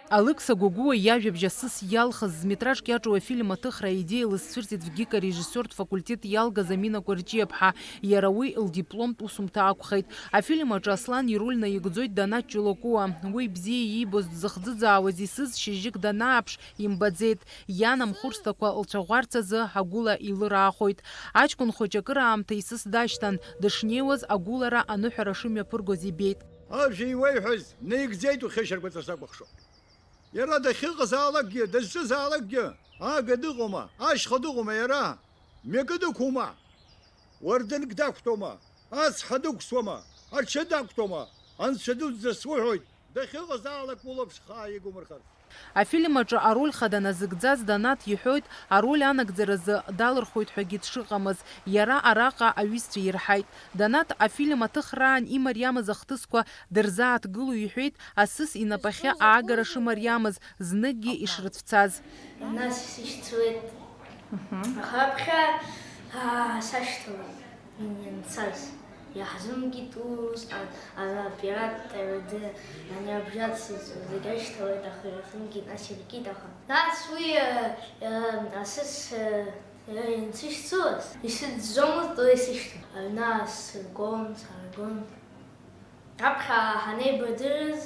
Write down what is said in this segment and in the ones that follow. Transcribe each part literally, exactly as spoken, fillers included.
Алықьса Гогәуа иажәабжь асыс иалхыз Змитраж Кьаҿуа афильм аҭыхра аидеиа лызцәырҵит ВГИК арежиссиортә факультет иалгаз Амина Кәарҷиаԥҳа. Иара уи лдипломтә усумҭа акәхеит. Афильм аҿы Аслан ироль наигӡоит Данаҭ Ҷлокуа. Уи бзиа иибоз дзыхӡыӡаауаз исыз шьыжьык данааԥш, имбаӡеит. Иан амхәырсҭақәа лцәаӷәарц азы агәыла илыраахоит. Аҷкәын хәыҷ акыраамҭа исыс дашьҭан, дышнеиуаз агәылара аныҳәара шымҩаԥыргоз ибеит. Ажәа иуеиҳәаз наигӡеит ухьышьаргәаҵа сакәыхшоуп. Иара дахьыҟазаалакгьы, дызҿызаалакгьы, ага дыҟоума, ашьха дыҟоума иара? Мҩакы дықәума? Уардынк дақәтәоума? Ацҳа дықәсуама? Аҽы дақәтәоума? Анцәа дуӡӡа суҳәоит, дахьыҟазаалак улаԥш хаа игумырхарц. Афильм аҿы ароль хада назыгӡаз Данаҭ иҳәоит, ароль анагӡаразы далырхуеит ҳәагьы дшыҟамыз, иара араҟа аҩызцәа ирҳаит. Данаҭ афильм аҭыхраан имариамыз ахҭысқәа дырзааҭгыло иҳәеит, асыс инапахьы аагара шымариамыз, зныкгьы ишрыцәцаз. Нас исышьцуеит. Аха аԥхьа, аа, сашьҭалоит. Ианцаз, иаҳзымгеит усҟан, ара апират, ара ды, ани абжьац зегь ашьҭалеит, аха иаҳзымгеит, нас иркит, аха. Нас уи, э, э, асыс, э, э, иансышьцылаз, исыӡәӡәомызт уи сышьҭа. Аҩны аасыргон, сааргон. Аԥхьа ҳанеибадырыз,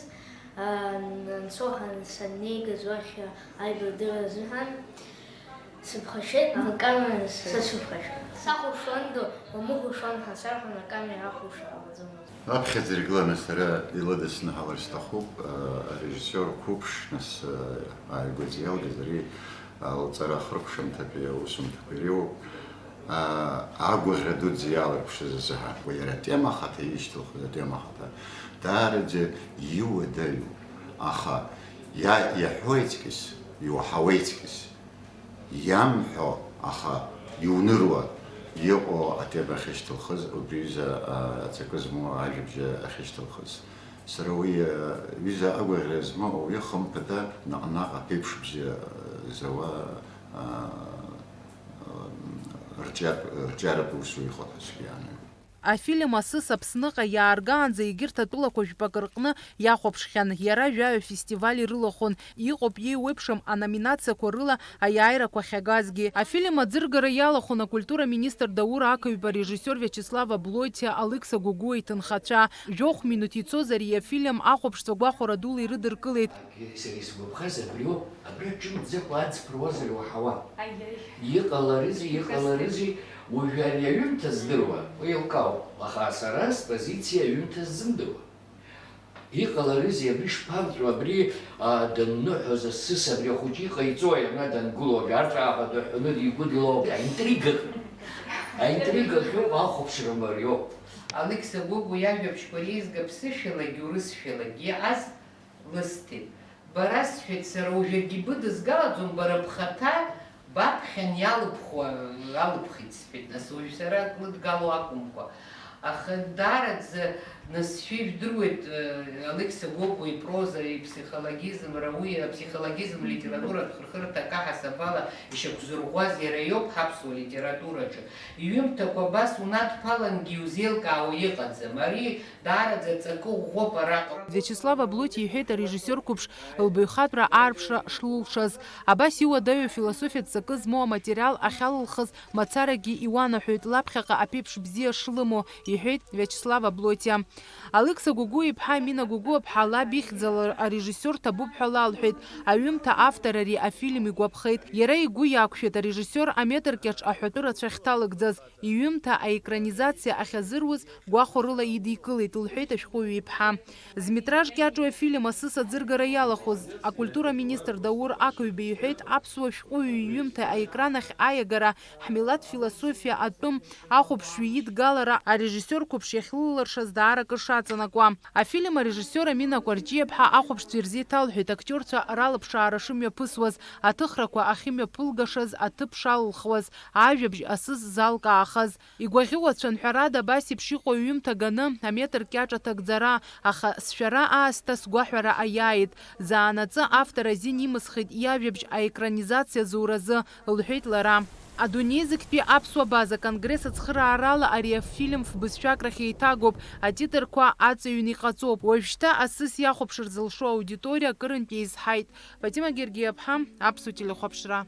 аа, анцәа саннеигаз уахь аибадырра азыҳәан сыԥхашьеит, акамера сацәыԥхашьон. Сахәаԥшуан ду, уамыхәаԥшуан ҳәа сарҳәон, акамера ахәаԥшра ҟалаӡомызт. Аԥхьаӡа иргыланы сара илыдысныҳәалар сҭахуп, аа, арежиссиор қәыԥш, нас, аа, ааигәаӡа иалгаз ари, аа, лҵара ахыркәшамҭатәи аусумҭақәа иреиуоуп. Аа, агәаӷьра дуӡӡа иаларԥшыз азыҳәан. Уи иара атема ахаҭа ишьҭылхыз атема ахаҭа даараӡа иуадаҩуп. Аха иа-, иаҳәоеиҵкьыс, иуаҳауеиҵкьыс, иамҳәо, аха иуныруа иҟоу атема ахьышьҭылхыз, убри ҩыза, аа, ацакы змоу ажәабжь ахьышьҭылхыз. Сара уи, аа, ҩыза агәаӷьра змоу ауаҩы хымԥада наҟ-наҟ аԥеиԥш бзиа, аа, зауа, аа, рҿиаратә, рҿиаратә усура иҟоуп ҳәа сгәы иаанагоит. Афильм асыс Аԥсныҟа иааргаанӡа егьырҭ атәылақәа жәпакы рҟны иахәаԥшхьан, иара жәаҩа фестиваль ирылахәын, иҟоуп иеиуеиԥшым аноминациақәа рыла аиааирақәа ахьагазгьы. Афильм аӡыргара иалахәын акультура министр Даур Ақаҩба, арежиссиор Виачеслав Аблотиа, Алықьса Гогәуа иҭынхацәа. Жәохә минуҭ ицоз ари афильм ахәаԥшцәа гәахәара дула ирыдыркылеит. Сара исгәаԥхаз абриоуп, абра ҿымҭӡакәа аӡ ԥыруазар иуаҳауан. Аиеи. Иҟаларызеи, иҟаларызеи, уажәы ари аҩымҭа здыруа, уи еилкаауп, аха сара спозициа аҩымҭа сзымдыруа. Иҟаларызеи, абри шԥанҵәо, абри, а, данныҳәоз асыс, абри ахәыҷы иҟаиҵои, абра дангыло, абри арҵәааҳәа дыҳәҳәаны дигәыдло, аинтрига. Аинтрига ахьыҟоу ахәаԥшра мариоуп. Алықьса Гогәуа иажәабжьқәа реизга ԥсышәалагьы урысшәалагьы иҟаз лысҭеит. Бара, сҳәеит, сара уажәгьы быдызгалаӡом, бара бхаҭа баԥхьан иалыбхуа, алыбхит, сҳәеит, нас, уажә сара ак лыдгало акәымкәа. Аха даараӡа, нас, шәа ижәдыруеит, э, Алықьса Гогәуа ипроза, иԥсихологизм, ара уи аԥсихологизм литературатә хырхырҭа акаҳасаб ала ишьақәзырӷәӷәаз иара иоуп ҳаԥсуа литератураҿы. Иҩымҭақәа абас унадԥалангьы иузеилкаауа иҟаӡам. Ари Даараӡа ҵакы ӷәӷәоуп араҟа. Виачеслав Аблотиа иҳәеит арежиссиор қәыԥш лбаҩхатәра аарԥшра шлылшаз. Абас иуадаҩу афилософиатә ҵакы змоу аматериал ахьалылхыз мацарагьы иуанаҳәоит, лаԥхьаҟа аԥеиԥш бзиа шлымоу, иҳәеит Виачеслав Аблотиа. Алықьса Гогәуа-иԥҳа Амина Гогәуа-ԥҳа лаб ихьӡала арежиссиор ҭабуп ҳәа лалҳәеит. Аҩымҭа автор ари афильм игәаԥхеит. Иара игәы иақәшәеит арежиссиор аметр кьаҿ аҳәатәы рацәа ахьҭалыгӡаз. Иҩымҭа аекранизациа ахьазыруз гәахәарыла идикылеит, лҳәеит ашәҟәыҩҩы иԥҳа. Змитраж Кьаҿуа афильм асыс аӡыргара иалахәыз акультура министр Даур Ақаҩба иҳәеит, аԥсуа шәҟәыҩҩы иҩымҭа аекран ахь аиагара, ҳмилаҭ философиа атәым ахәаԥшҩы идгалара арежиссиор қәыԥш иахьлылыршаз даара акыр шаҵанакуа. Афильм арежиссиор Амина Кәарҷиаԥҳа ахәаԥшцәа ирзеиҭалҳәеит, актиорцәа ралыԥшаара шымҩаԥысуаз, аҭыхрақәа ахьымҩаԥылгашаз, аҭыԥ шалылхуаз, ажәабжь асыс залкаахаз. Игәаӷьуацәан, ҳәарада, абас еиԥш иҟоу ҩымҭа ганы, аметр кьаҿ аҭагӡара, аха сшәара аасҭа сгәаҳәара аиааит. Заанаҵы автор азин имысхит иажәабжь аекранизациа зуразы, лҳәеит лара. Адунеи зегьтәи аԥсуа база конгресс ацхыраарала ари афильм фбызшәак рахь еиҭагоуп, атитрқәа аҵаҩны иҟаҵоуп. Уажәшьҭа асыс иахәаԥшыр зылшо аудиториа акырынтә еизҳаит. Фатима Гергиаԥҳа, Аԥсуа телехәаԥшра.